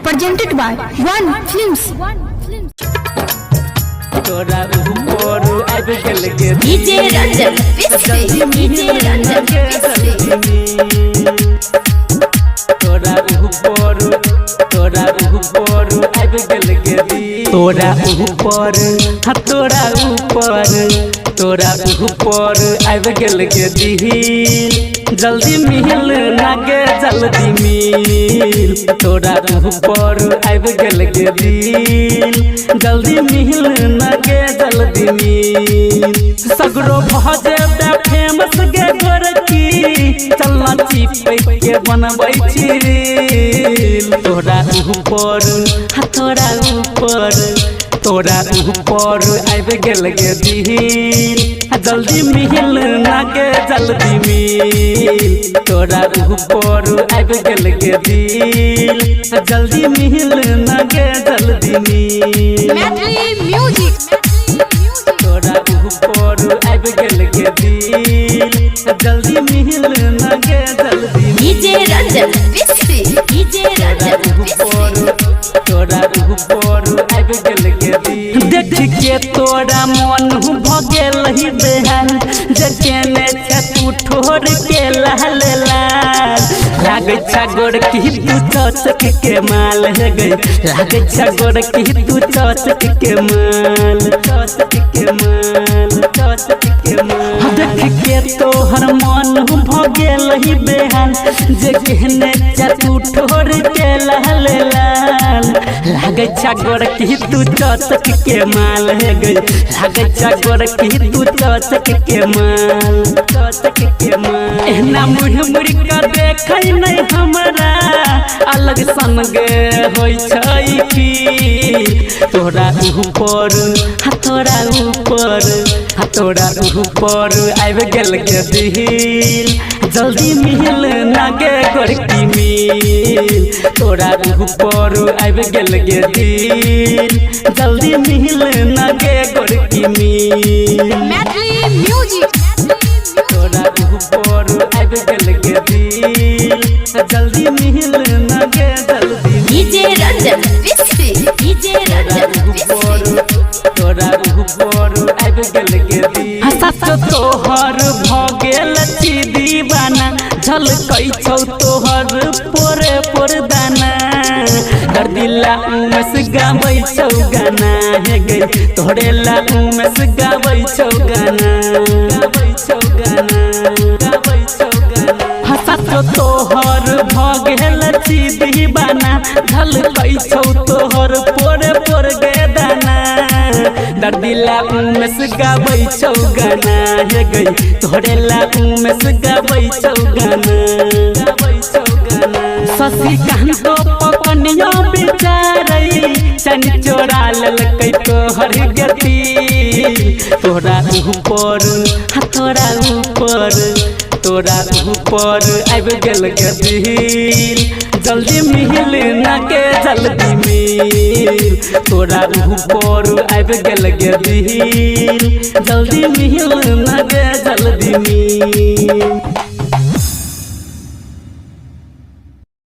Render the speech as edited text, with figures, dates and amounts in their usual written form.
Presented by One Films. तोरा ऊपर आबि गेल गे डीजे रंजन बिस्री, डीजे रंजन बिस्री। तोरा ऊपर, तोरा ऊपर आबि गेल गे, तोरा ऊपर, हाँ तोरा ऊपर, तोरा ऊपर आबि गेल गे दिल। जल्दी मिल ना गे, जल्दी मिल। तोरा ऊपर आबि गेल गे दिल, जल्दी मिल ना गे, जल्दी मिल। सगरो भऽ जेबै फेमस गे गोरकी, चलना चिपै के बनबै छी रील। तोरा ऊपर, हाँ तोरा ऊपर, तोरा ऊपर आबि गेल गे दिल। जल्दी मिल ना गे, जल्दी मिल। तोरा ऊपर आबि गेल गे दिल, जल्दी मिल ना गे, जल्दी मिल। Maithili Music. तोरा ऊपर आबि गेल गे दिल, जल्दी मिल ना गे, जल्दी मिल। DJ Ranjan Bisri, DJ Ranjan Bisri. तोरा ऊपर आबि गेल गे दिल। देख के तोरा मन भ गेल ही बेहाल, जे केने छै तू ठोर के लाल लाल। लागै छ गोरकी तू चौचक के माल हे गई, लागै छ गोरकी तू चौचक के माल, चौचक के माल, चौचक के माल। देख के तोहर मन भ गेल ही बेहाल, जे केहने छ तू ठोर के लाल लाल। लागै छ गोरकी तू चौचक के माल हे गई, लागै छ गोरकी तू चौचक के माल, चौचक के माल। एहना मुड़ मुड़ के देखै नै हमरा अलग सन गे होइ छै फील। तोरा ऊपर, हाँ तोरा ऊपर, हाँ तोरा ऊपर आबि गेल गे दिल। जल्दी मिल ना गे गोरकी मिल। तोरा ऊपर आबि गेल गे दिल, जल्दी मिल ना गे गोरकी मिल। Maithili Music. तोरा ऊपर आबि गेल गे दिल, जल्दी मिल ना गे, जल्दी मिल। DJ Ranjan Bisri, DJ Ranjan Bisri. तोरा ऊपर आबि गेल गे दिल। सच तोहर भ गेल छी दीवाना, झलकै छौ तोहर पोरे पोर दाना। दर्दिला उमेश गाबै छौ गाना हे गई, तोहरे ला उमेश गाबै छौ गाना, गाबै छौ गाना, गाबै छौ गाना। सच तोहर भ गेल छी दीवाना, झलकै छौ तोहर पोरे पोर गे दाना। दर्दिला उमेश गाबै छौ गाना हे गई, तोहरे ला उमेश गाबै छौ गाना, गाबै छौ गाना। शशि कांत पकनियो बिचारै, चन चोरा लेलकै तोहर गति। तोरा ऊपर, हाँ तोरा ऊपर, तोरा ऊपर आबि गेल गे दिल। जल्दी मिल ना गे, जल्दी मिल। तोरा ऊपर आबि गेल गे दिल, जल्दी मिल ना गे, जल्दी मिल।